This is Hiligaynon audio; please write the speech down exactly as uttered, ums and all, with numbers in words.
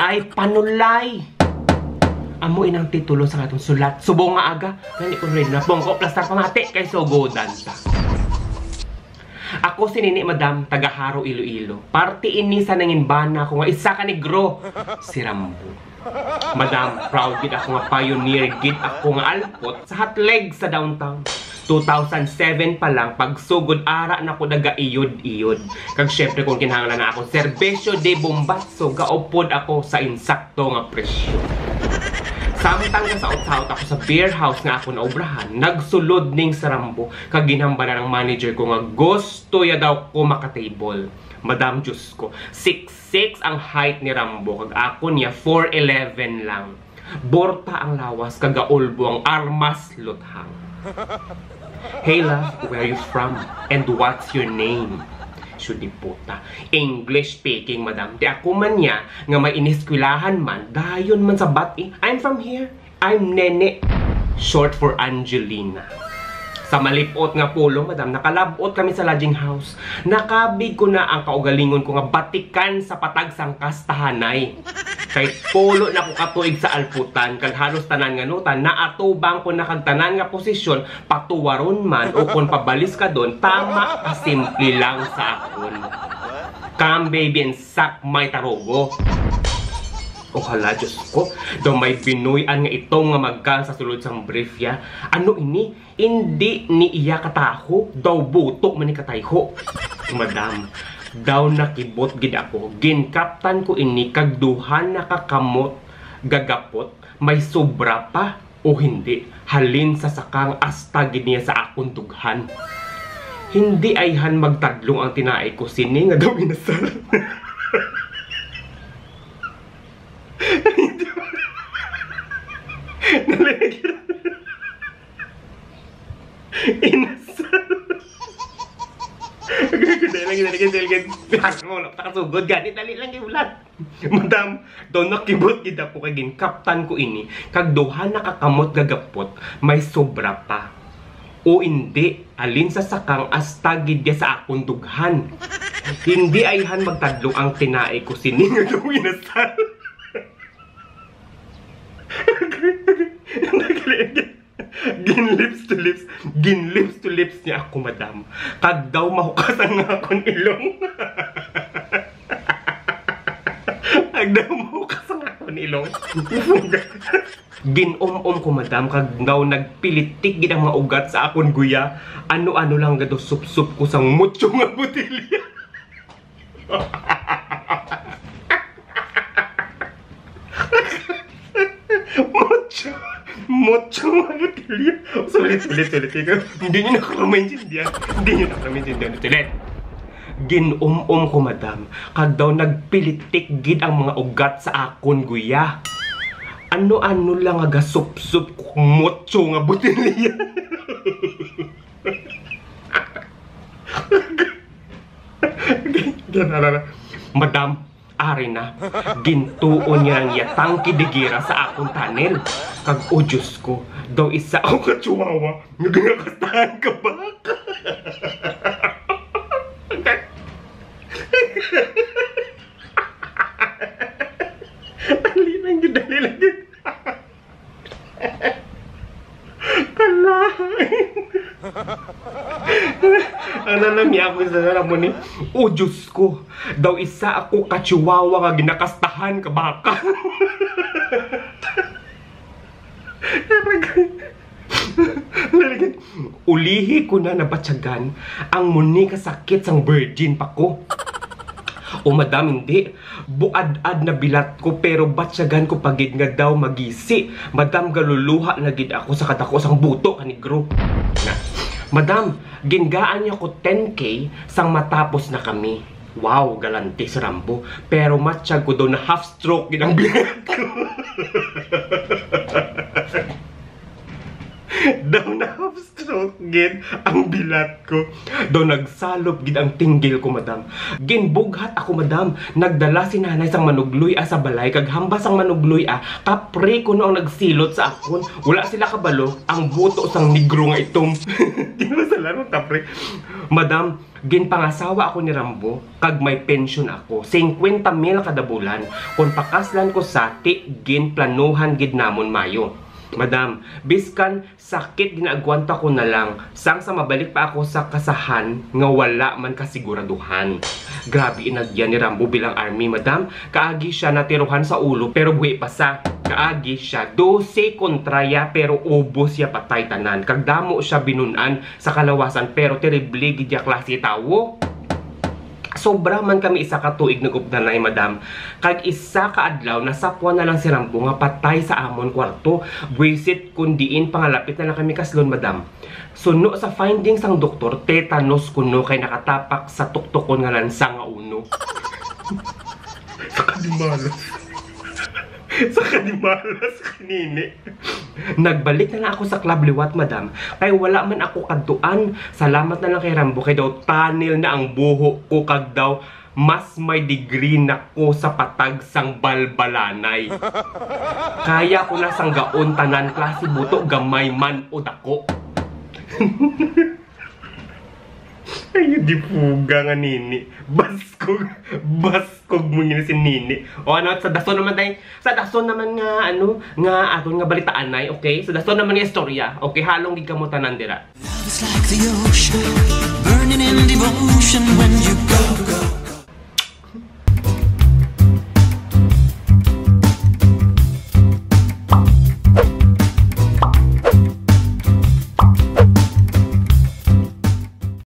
Ay, panulay! Amo inang titulo sa atong sulat. Subong nga aga, gani ko rin na pungko plastar pamati kay sugodan ta. Ako si Nini, madam, taga Jaro, Iloilo. Parte ini sa nanginbana ko nga isa ka negro, si Rambo. Madam, proud gid ako nga pioneer gid ako nga alpot sa hotleg sa downtown. Two thousand seven pa lang, pagsugod ara na ko nagaiyod-iyod. Kag syempre, kung kinahanglan na akong serbisyo de bombazo, gaupod ako sa insakto nga presyo. Samtang nasaot-saot ako sa beer house nga ako naubrahan, nagsulod ning si Rambo, kag ginhambal ang manager ko nga gusto ya daw ko makatable. Madam, Diyos ko, six six ang height ni Rambo, kag ako niya four eleven lang. Borta ang lawas, kag gaulbo ang armas luthang. "Hey love, where you from? And what's your name?" Shudiputa. English speaking, madam. Di ako man niya nga may ineskwelahan man, dayon man sa bat-i. "I'm from here. I'm Nene." Short for Angelina. Sa malipot nga pulong, madam, nakalabot kami sa lodging house. Nakabig ko na ang kaugalingon ko nga batikan sa patag sang kastahanay. Kay pulo na ko katuig sa alputan, kag halos tanan nga nutan, naatubang ko na kag tanan nga posisyon, patuwaron man o kon pabaliskadon, tama ka simple lang sa akon. "Come, baby, and suck my tarugo." O hala, Diyos ko, daw may binuy-an nga itom nga magkal sa sulod sang brief ya. Ano ini? Indi ni iya kataho, daw buto man ni katayho. Madam, daw nakibot gid ako. Ginkaptan ko ini kag duha na ka kamot gagapot, may sobra pa o hindi, halin sa sakang asta gid niya sa akon dughan. Hindi ayhan magtadlong ang tinaay ko sini nga daw inasal. Nalagyan. Inasal. Dali lang, dali lang, dali lang. Wala pa kasugod, gani, dali lang, iulat. Madam, daw nakibot gid ako kay ginkaptan ko ini, kag duha na ka kamot gagapot, may sobra pa. O indi, alin sa sakang asta gid ya sa akon dughan. Hindi ayhan magtadlong ang tinaay ko sini nga daw inasal. Gin lips to lips, gin lips to lips niya ako, madam. Kag daw mahukas ang akon ilong. Kag daw mahukas ang akon ilong. Gin-um-um ko, madam, kag daw nagpilitik gid ang mga ugat sa akon guya. Ano-ano lang gado supsup ko sang mucho nga botelya. Mucho, mucho nga botelya. Sulit, sulit, sulit. Ikaw, hindi niyo na ako maintindihan. Hindi niyo na ako maintindihan. Sulit. Gin-um-um ko, madam, kag daw nagpilitik gid ang mga ugat sa akon guya. Ano-ano lang nga gasupsup ko, mucho nga botelya. Madam, ari na. Gintuon niya ang iya tangke de gera sa akon tunnel. Kag, oh Diyos ko, daw isa ako ka chihuahua nga ginakastahan ka baka. Dali lang yun, dali lang yun. Kalain. Ano na niya ako sa sarap mo ni? Oh, Diyos ko. Daw isa ako ka chihuahua nga ginakastahan ka baka. Talaga. Ulihi ko na nabatyagan ang muni ka sakit sang virgin pa ko. O madam, hindi. Buad-ad na bilat ko, pero batyagan ko pa gid nga daw magisi. Madam, galuluha na gid ako sa kadako sang buto ka negro. Na. Madam, gingaan niya ko ten K sang matapos na kami. Wow, galante si Rambo. Pero matyag ko daw na half stroke gid ang bilat ko. Daw na half stroke gid ang bilat ko. Daw nagsalop gid ang tinggil ko, madam. Ginbughat ako, madam. Nagdala si nanay sang manugluy-a sa balay, kag hambal sang manugluy-a, kapre kuno ang nagsilot sa akon. Wala sila kabalo, ang buto sang negro nga itom. Di ba sa larong kapre? Madam, Ginpangasawa ako ni Rambo, kag may pensyon ako, singkwenta mil kada bulan. Kung pakaslan ko sa ti, ginplanuhan gid namon mayo. Madam, biskan sakit ginaagwanta ko na lang, sang sa mabalik pa ako sa kasahan nga wala man kasiguraduhan. Grabe inagyan ni Rambo bilang army, madam. Kaagi siya natiruhan sa ulo, pero buhi pa sa. Kaagi siya, dose kontra ya, pero ubos ya patay tanan. Kag damo siya binun-an sa kalawasan, pero terrible gid ya klase tawo. Sobra man kami isa ka tuig nag-updanay, madam. Kag isa ka adlaw, nasapwan na lang si Rambo nga patay sa amon kwarto. Buwisit kung diin pangalapit na lang kami kaslon, madam. Suno sa findings sang doktor, tetanus kuno kay nakatapak sa tuktukon nga lansa nga uno. Sa kadimalas. Sa kadimalas, kanini. Nagbalik na lang ako sa club liwat, madam. Kay wala man ako kadtuan. Salamat na lang kay Rambo, kay daw tunnel na ang buho ko, kag daw mas may degree na ko sa patag sang balbalanay. Kaya ko na sanggaon tanan klase buto, gamay man o dako. Ay, di puga nga nini. Baskog, baskog mo yun si nini. O ano, sa dason naman tayo, sa dason naman nga, ano, nga aton nga balitaan ay, okay? Sa dason naman nga istorya, okay? Halong gid kamo tanan dira. Love is like the ocean, burning in devotion when you go, go.